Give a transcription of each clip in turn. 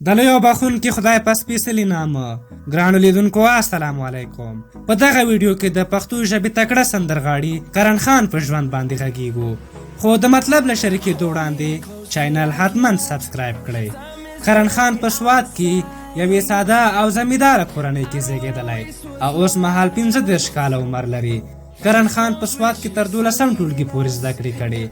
د لوی او بخښونکي خدای په سپېڅلي نامه ګرانو لیدونکو، السلام علیکم. په دغه ویډیو کې د پښتو ژبې تکړه سندرغاړي کرن خان په ژوند باندې غږیږو، خو د مطلب له شریکېدو وړاندې چینل حتما سبسکرایب کړئ. کرن خان په سوات کې یوې ساده او زمینداره کورنۍ کې زیږېدلی او اوس مهال 35 کاله عمر لري. کرن خان په سوات کې تر 12 ټولګي پورې زده کړې کړې.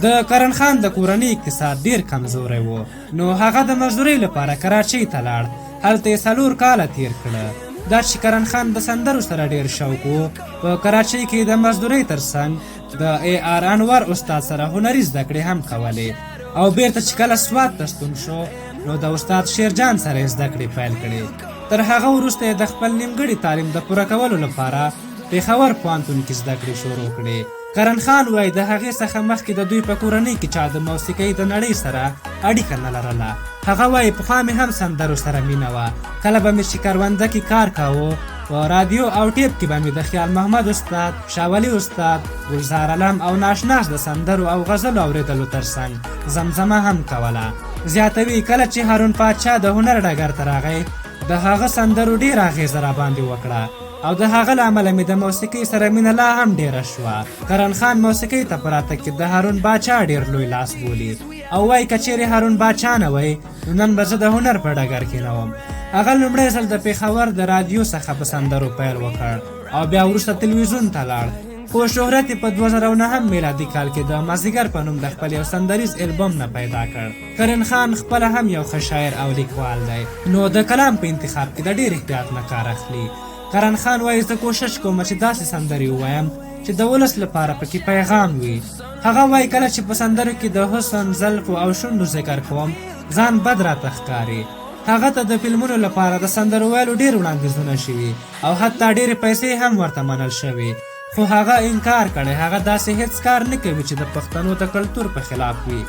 د کرن خان د کورنۍ اقتصاد ډیر کمزوری و، نو هغه د مزدورۍ لپاره کراچۍ ته لاړ. هلته یې 4 کاله تیر کړه. دا چې کرن خان د سندرو سره ډیر شوق و، په کراچۍ کې د مزدورۍ ترڅنګ د ای آر انور استاد سره هنري زده کړې هم کولې، او بیرته چې کله سوات ته ستون شو نو د استاد شیرجان سره یې زده کړې پیل کړې. تر هغه وروسته یې د خپل نیمګړي تعلیم د پوره کولو لپاره پېښور پوهنتون کې زده کړې شروع کړې. کرن خان وایي د هغې څخه مخکې د دوی په کورنۍ کې چا د موسیقۍ د نړۍ سره اړیکه نه لرله. هغه وایي پخوا مې هم سندرو سره مینه وه، کله به مې چې کرونده کې کار کاوه په رادیو او ټیپ کې به مې د خیال محمد استاد، شاولي استاد، ګلزار علم او ناشناس د سندرو او غزلو اورېدلو ترڅنګ زمزمه هم کوله. زیاتوي کله چې هارون پاچا د هنر ډګر ته راغی د هغه سندرو ډېره اغېزه راباندې وکړه او د هغه له امله مې د موسیقۍ سره مینه لا هم ډېره شوه. کرن خان موسیقۍ ته په راتګ کې د هارون باچا ډېر لوی لاس بولي او وایي که چیرې هارون باچا نه وای نو نن به زه د هنر په ډګر کې نه وم. هغه لومړی ځل د پېښور د رادیو څخه په سندرو پیل وکړ او بیا وروسته تلویزیون ته لاړ، خو شهرت یې په 2009 میلادي کال کې د مازدیګر په نوم د خپل یو سندریز البوم نه پیدا کړ. کرن خان خپله هم یو ښه شاعر او لیکوال دی، نو د کلام په انتخاب کې د ډېر احتیاط نه کار اخلي. کرن خان وایي زه کوشش کوم چې داسې سندرې ووایم چې د ولس لپاره پکې پیغام وي. هغه وایي کله چې په سندرو کې د حسن، زلفو او شونډو ذکر کوم ځان بد راته ښکاري. هغه ته د فلمونو لپاره د سندرو ویلو ډېر وړاندیزونه شوي او حتی ډېرې پیسې هم ورته منل شوې، خو هغه انکار کړی. هغه داسې هیڅ کار نه کوي چې د پښتنو د کلتور په خلاف وي.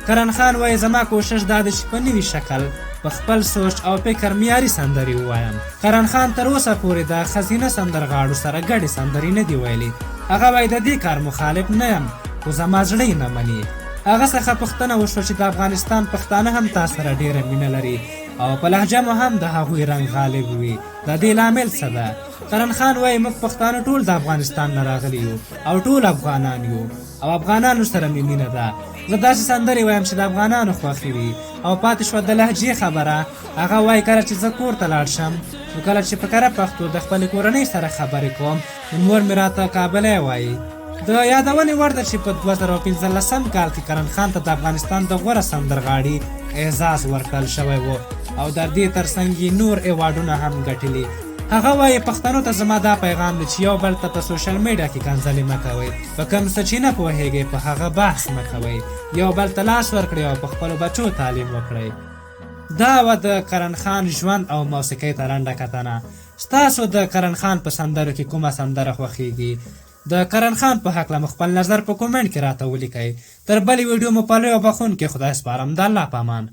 کرن خان وایي زما کوشش دا دی چې په نوي شکل په خپل سوچ او فکر معیاري سندرې ووایم. کرن خان تر اوسه پورې د ښځینه سندرغاړو سره ګډې سندرې نه دي ویلي. هغه وایي د دې کار مخالف نه یم، خو زما زړه یې نه مني. هغه څخه پوښتنه وشوه چې د افغانستان پښتانه هم تا سره ډېره مینه لري او په لهجه مو هم د هغوی رنګ غالب وي، د دې لامل څه ده؟ کرن خان وایي موږ پښتانه ټول د افغانستان نه راغلي یو او ټول افغانان یو او افغانانو سره مې مینه ده. زه داسې سندرې وایم چې د افغانانو خوښې وي. او پاتې شوه د لهجې خبره، هغه وایي کله چې زه کور ته لاړ شم نو کله چې په کره پښتو د خپلې کورنۍ سره خبرې کوم نو مور مې راته کابلی وایي. د یادونې وړ ده چې په 2015 کال کې کرن خان ته د افغانستان د غوره سندرغاړي اعزاز ورکړل شوی و او د دې ترڅنګ یې نور ایوارډونه هم ګټلي. هغه وایي پښتنو ته زما دا پیغام دی چې یو بل ته په سوشل میډیا کې کنځلې مه کوئ، په کوم څه چې نه پوهېږئ په هغه بحث مه کوئ، یو بل ته لاس ورکړئ او په خپلو بچو تعلیم وکړئ. دا وه د کرن خان ژوند او موسیقۍ ته لنډه کتنه. ستاسو د کرن خان په سندرو کې کومه سندره خوښیږي؟ د کرن خان په هکله مو خپل نظر په کومنټ کې راته ولیکئ. تر بلې ویډیو مو په لوی او بخښونکي خدای سپارم. د الله په امان.